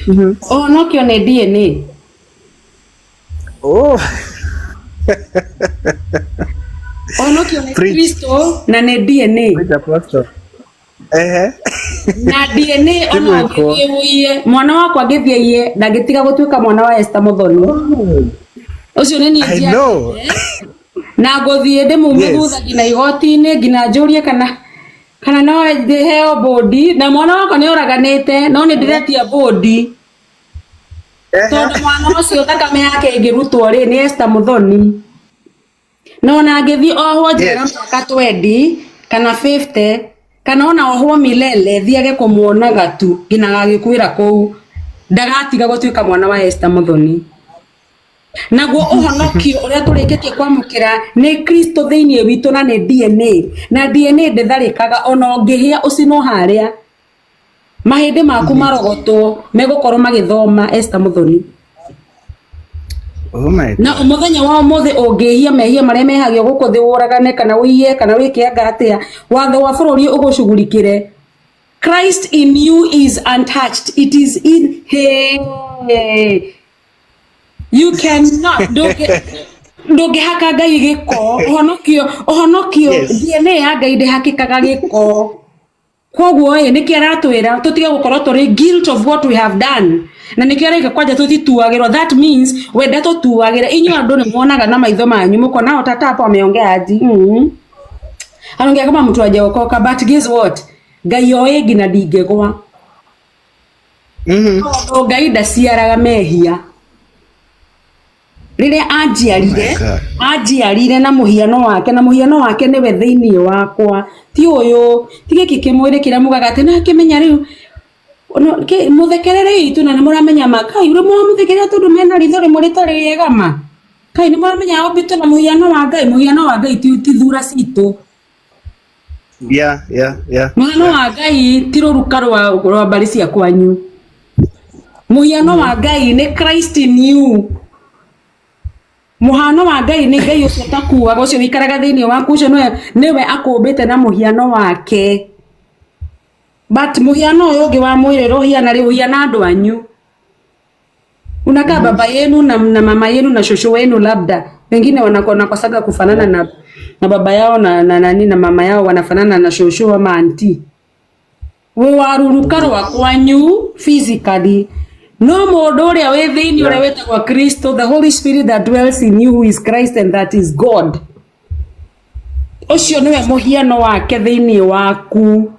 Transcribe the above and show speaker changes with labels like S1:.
S1: Ũhonokio nĩ DNA.
S2: Oh.
S1: Ũhonokio nĩ
S2: Preach.
S1: Kristo na nĩ DNA.
S2: Preach, Apostle. Ehe.
S1: Na DNA ona
S2: Nĩgwĩkwo.
S1: ũngĩthiĩ ũiye mwana wakwa angĩthiĩ aiye ndangĩtiga gũtuĩka mwana wa Esther Muthoni. Ũcio nĩ niĩ
S2: I know.
S1: njiarĩte na ngũthiĩ ndĩmume thutha nginya igoti-inĩ nginya njũrie kana no heo bũndi na mwana wakwa nĩ oraganĩte no nĩ ndĩretia bũndi tondũ mwana ũcio thakame yake ĩngĩrutwo rĩ nĩ Esther Muthoni. Na ona angĩthiĩ ohwo njera mĩaka 20 kana 50 kana ona ohwo milele thiage kũmuonaga tu nginya agagĩkuĩra kũu, ndagatiga gũtuĩka mwana wa Esther Muthoni. Naguo ũhonokio ũrĩa tũrĩkĩtie kwamũkĩra nĩ Kristo thĩinĩ witũ na nĩ DNA. Na DNA ndĩtharĩkaga ona ũngĩhĩa ũcinwo harĩa mahĩndĩ maku marogotwo megũkorwo magĩthoma Esther Muthoni.
S2: Oh my
S1: Na
S2: God.
S1: mũthenya wa ũmũthĩ ũngĩhia mehia marĩa mehagio gũkũ thĩ ũragane kana ũiye kana wĩke anga atĩa, watho wa bũrũri ũgũcugurikĩre. Christ in you is untouched. It is in hey. You cannot ndũngĩhaka Ngai gĩko. Ũhonokio DNA ya Ngai ndĩhakĩkaga gĩko. Koguo ĩ nĩkĩo aratwĩra tũtige gũkorwo tũrĩ guilt of what we have done. Na nĩkĩo arauga kwanja tũtituagĩrwo. That means we ndatũtuagĩra. Inyuĩ andũ nĩ muonaga na maitho manyu mũkona o tata hapo ameongea aje. Anaongea kama mtu hajaokoka, but guess what? Ngai oĩ nginya ndingĩgwa. Tondũ Ngai ndaciaraga mehia. Rĩrĩa anjiarire,
S2: Oh my God.
S1: anjiarire na mũhiano wake, na mũhiano wake nĩwe thĩinĩ wakwa. Ti ũyũ, ti gĩkĩ kĩmwĩrĩ kĩrĩa mugaga atĩ nakĩmenya rĩu no, mũthekerere itũ na nĩ mũramenya ma kai ũrĩa mũramũthekerera tondũ mena ritho rĩmwe rĩtarĩ rĩega ma. Kai nĩ mũramenya ombĩtwo na mũhiano wa Ngai, mũhiano wa Ngai ti thura citũ. Mũhiano wa Ngai ti rũruka rwa mbarĩ cia kwanyu. Mũhiano wa Ngai nĩ Christ in you. Mũhano wa Ngai nĩ Ngai ũcio ũtakuaga, ũcio ũikaraga thĩinĩ waku, ũcio nĩwe akũmbĩte na mũhiano wake. But mũhiano ũyũ ũngĩ wa mwĩrĩ ũrĩa ũhiana rĩ, ũhiana andũ anyu. Unakaa baba yenu na mama yenu na shosho wenu, labda wengine wanakosaga kufanana na baba yao na nani na mama yao wanafanana na shosho ama auntie. Wĩ wa ruruka rwa kwanyu physically, no mũndũ ũrĩa wĩ thĩinĩ ũrĩa wĩtagwo Kristo, the Holy Spirit that dwells in you, who is Christ and that is God, ũcio nĩwe mũhiano wake thĩinĩ waku.